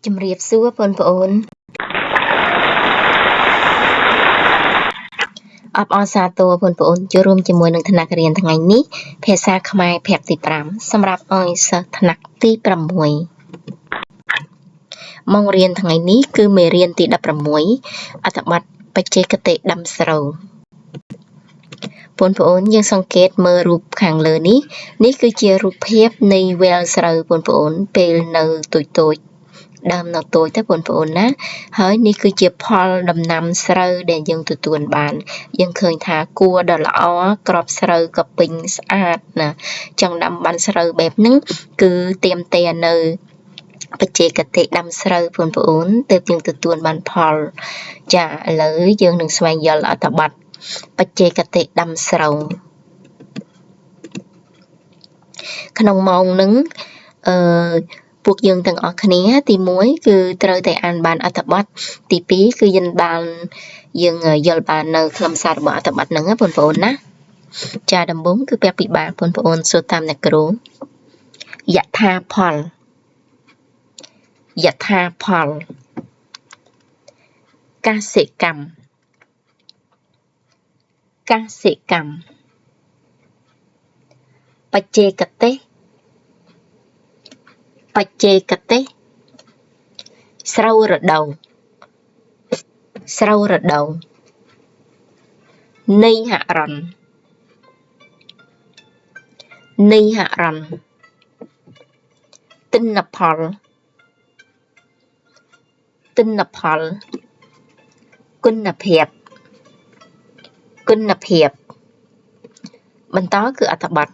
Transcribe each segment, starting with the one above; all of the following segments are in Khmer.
ជំរាបសួរបងប្អូនអបអរសាទរបងប្អូនចូលរួមជាមួយនឹងថ្នាក់រៀនថ្ងៃនេះភាសាខ្មែរភាគទី5សម្រាប់ឲ្យសិស្សថ្នាក់ទី6ម៉ោងរៀនថ្ងៃនេះគឺមេរៀនទី16អត្ថបទបច្ចេកទេសដាំស្រូវបងប្អូនយើងសង្កេតមើលរូបខាងលើនេះនេះគឺជារូបភាពនៃវែលស្រូវបងប្អូនពេលនៅតូចតូចដើមនៅតូចទេបងប្អូនណាហើយនេះគឺជាផលដំណាំស្រូវដែលយើងទទួលបានយើងឃើញថាគួរដ៏ល្អក្របស្រូវក៏ពេញស្អាតណាចង់ដាំបានស្រូវបែបហ្នឹងគឺទៀមទានៅបច្ចេកទេសដាំស្រូវបងប្អូនទើបយើងទទួលបានផលចាឥឡូវយើងនឹងស្វែងយល់អត្ថបទបច្ចេកទេសដាំស្រូវក្នុងម៉ោងហ្នឹងអឺពួកយើងទាំងអស់គ្នាទី1គឺត្រូវតែអានបានអត្ថបទទី2គឺយើងបានយើងយល់បាននៅខ្លឹមសាររបស់អត្ថបទហ្នឹងណាបងប្អូនណាចាដំបូងគឺពាក់ពិបាកបងប្អូនសូត្រតាមអ្នកគ្រូយថាផលយថាផលកសិកម្មកសិកម្មបច្ចេកទេសបច្ចេកទេសស្រូវរដូវស្រូវរដូវនៃហរណនៃហរណទិន្នផលទិន្នផលគុណភាពគុណភាពបន្តគឺអត្ថបទ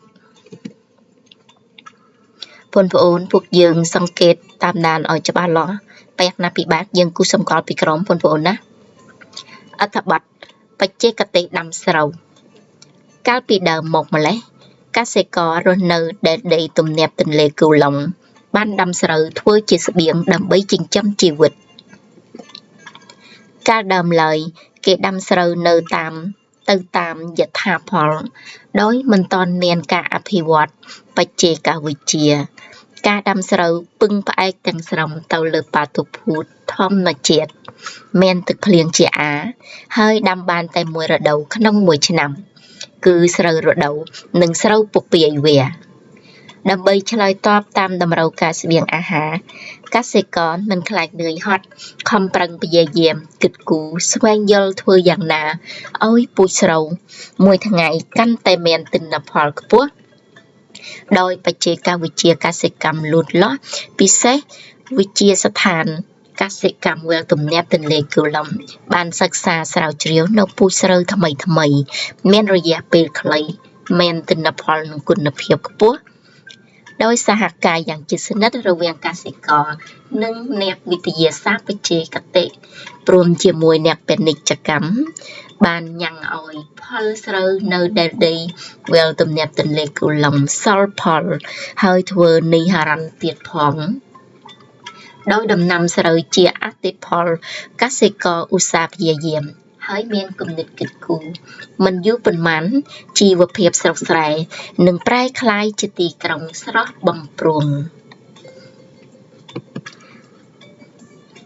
បងប្អូនពួកយើងសង្កេតតាមដានឲ្យច្បាស់លាស់បែបណាពិបាកយើងគូសម្គាល់ពីក្រុមបងប្អូនណាអត្ថបទបច្ចេកទេសដាំស្រូវកាលពីដើមមកម្លេះកសិកររស់នៅដែនដីទំនាបទន្លេកូឡុងបានដាំស្រូវធ្វើជាស្បៀងដើម្បីចិញ្ចឹមជីវិតកាលដើមឡើយគេដាំស្រូវនៅតាមទៅតាមយថាផលដោយមិនទាន់មានការអភិវឌ្ឍបច្ចេកវិទ្យាការដាំស្រូវពឹងផ្អែកទាំងស្រុងទៅលើបាតុភូតធម្មជាតិមានទឹកភ្លៀងជាអាហើយដាំបានតែមួយរដូវក្នុងមួយឆ្នាំគឺស្រូវរដូវនិងស្រូវពពាយវាដើម្បីឆ្លើយតបតាមតម្រូវការស្បៀងអាហារកសិករមិនខ្លាចនឿយហត់ខំប្រឹងព្យាយាមគិតគូរស្វែងយល់ធ្វើយ៉ាងណាឲ្យពូជស្រូវមួយថ្ងៃកាន់តែមានទិន្នផលខ្ពស់ដោយបច្ចេកវិទ្យាកសិកម្មលូតលាស់ពិសេសវិទ្យាស្ថានកសិកម្មវែលទំនាបទន្លេកូឡុងបានសិក្សាស្រាវជ្រាវនៅពូជស្រូវថ្មីថ្មីមានរយៈពេលខ្លីមានទិន្នផលនិងគុណភាពខ្ពស់ដោយសហការយ៉ាងជិតស្និទ្ធរវាងកសិករនិងអ្នកវិទ្យាសាស្ត្របច្ចេកទេសព្រមជាមួយអ្នកពាណិជ្ជកម្មបានញ៉ាំងឲ្យផលស្រូវនៅដែនដីវែលទំនាបទន្លេកូឡុងសល់ផលហើយធ្វើនិហរណទៀតផងដោយដំណាំស្រូវជាអតិផលកសិករឧស្សាហ៍ព្យាយាមហើយមានគំនិតគិតគូរមិនយូរប៉ុន្មានជីវភាពស្រុកស្រែនឹងប្រែក្លាយជាទីក្រុងស្រស់បំព្រង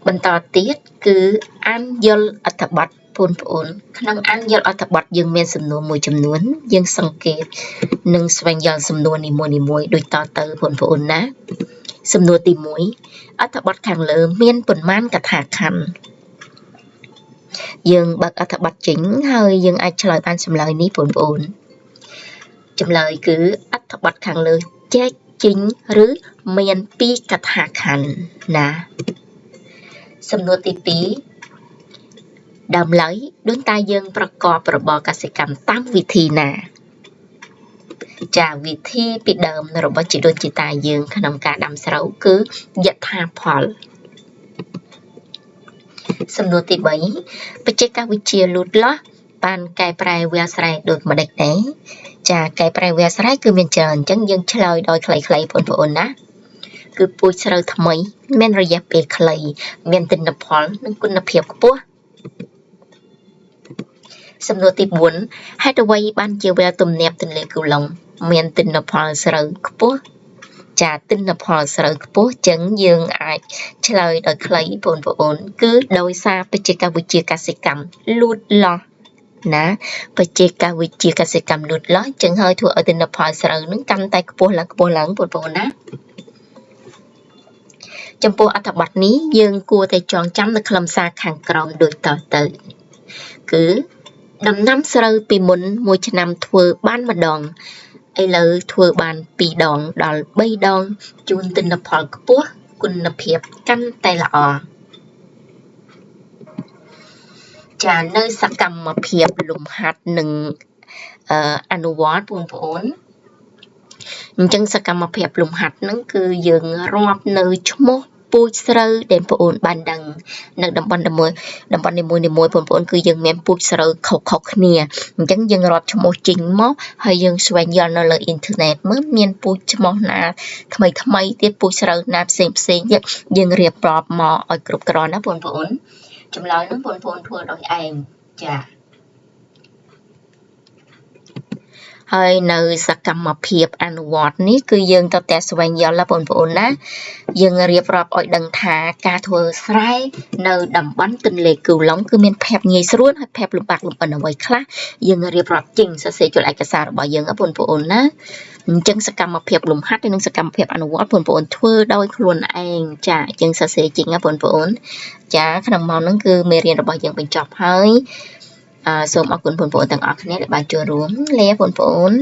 បន្តទៀតគឺអានយល់អត្ថបទបងប្អូនក្នុងអានយល់អត្ថបទយើងមានសំណួរមួយចំនួនយើងសង្កេតនិងស្វែងយល់សំណួរនីមួយៗដូចតទៅបងប្អូនណាសំណួរទី1អត្ថបទខាងលើមានប៉ុន្មានកថាខណ្ឌយើងបើកអត្ថបទចេញហើយយើងអាចឆ្លើយបានចម្លើយនេះបងប្អូនចម្លើយគឺអត្ថបទខាងលើចែកចេញឬមានពីរកថាខណ្ឌណាសំណួរទី2ដើមឡើយដូនតាយើងប្រកបរបរកសិកម្មតាមវិធីណាចាវិធីពីដើមរបស់ជីដូនជីតាយើងក្នុងការដាំស្រូវគឺយថាផលសំណួរទី3បច្ចេកវិទ្យាលូតលាស់បានកែប្រែវាលស្រែដូចម្ដេចដែរចាកែប្រែវាលស្រែគឺមានច្រើនអញ្ចឹងយើងឆ្លើយដោយខ្លីៗបងប្អូនណាគឺពូជស្រូវថ្មីមានរយៈពេលខ្លីមានទិន្នផលនិងគុណភាពខ្ពស់សំណួរទី4ហេតុអ្វីបានជាវែលទំនាបទន្លេកូឡុងមានទិន្នផលស្រូវខ្ពស់ ចាទិន្នផលស្រូវខ្ពស់ចឹងយើងអាចឆ្លើយដោយខ្លីបងប្អូនគឺដោយសារបច្ចេកវិទ្យាកសិកម្មលូតលាស់ណាបច្ចេកវិទ្យាកសិកម្មលូតលាស់ចឹងហើយធ្វើឲ្យទិន្នផលស្រូវនឹងកាន់តែខ្ពស់ឡើងខ្ពស់ឡើងបងប្អូនណាចំពោះអត្ថបទនេះយើងគួរតែចងចាំនៅខ្លឹមសារខាងក្រោមដូចតទៅគឺដំណាំស្រូវពីមុនមួយឆ្នាំធ្វើបានម្ដងឥឡូវធ្វើបាន2ដងដល់3ដងជូនទិន្នផលខ្ពស់គុណភាពកាន់តែល្អចានៅសកម្មភាពលំហាត់និងអនុវត្តបងប្អូនអញ្ចឹងសកម្មភាពលំហាត់ហ្នឹងគឺយើងរាប់នៅឈ្មោះពូជស្រូវដែលបងប្អូនបានដឹងនៅតំបន់នីមួយតំបន់នីមួយៗបងប្អូនគឺយើងមានពូជស្រូវខុសៗគ្នាអញ្ចឹងយើងរាប់ឈ្មោះចេញមកហើយយើងស្វែងយល់នៅលើអ៊ីនធឺណិតមើលមានពូជឈ្មោះណាថ្មីថ្មីទៀតពូជស្រូវណាផ្សេងផ្សេងទៀតយើងរៀបរាប់មកឲ្យគ្រប់គ្រាន់ណាបងប្អូនចម្លើយនោះបងប្អូនធ្វើដោយឯងចាហើយនៅសកម្មភាពអនុវត្តនេះគឺយើងទៅតែស្វែងយល់ណាបងប្អូនណាយើងរៀបរាប់ឲ្យដឹងថាការធ្វើស្រែនៅតំបន់ទន្លេគូឡុងគឺមានភាពងាយស្រួលហើយភាពលំបាកលំបិនអ្វីខ្លះយើងរៀបរាប់ចេញសរសេរចូលឯកសាររបស់យើងណាបងប្អូនណាអញ្ចឹងសកម្មភាពលំហាត់និងសកម្មភាពអនុវត្តបងប្អូនធ្វើដោយខ្លួនឯងចាយើងសរសេរចេញណាបងប្អូនចាក្នុងម៉ោងហ្នឹងគឺមេរៀនរបស់យើងបញ្ចប់ហើយសូមអរគុណបងប្អូនទាំងអស់គ្នាដែលបានចូលរួមលាបងប្អូន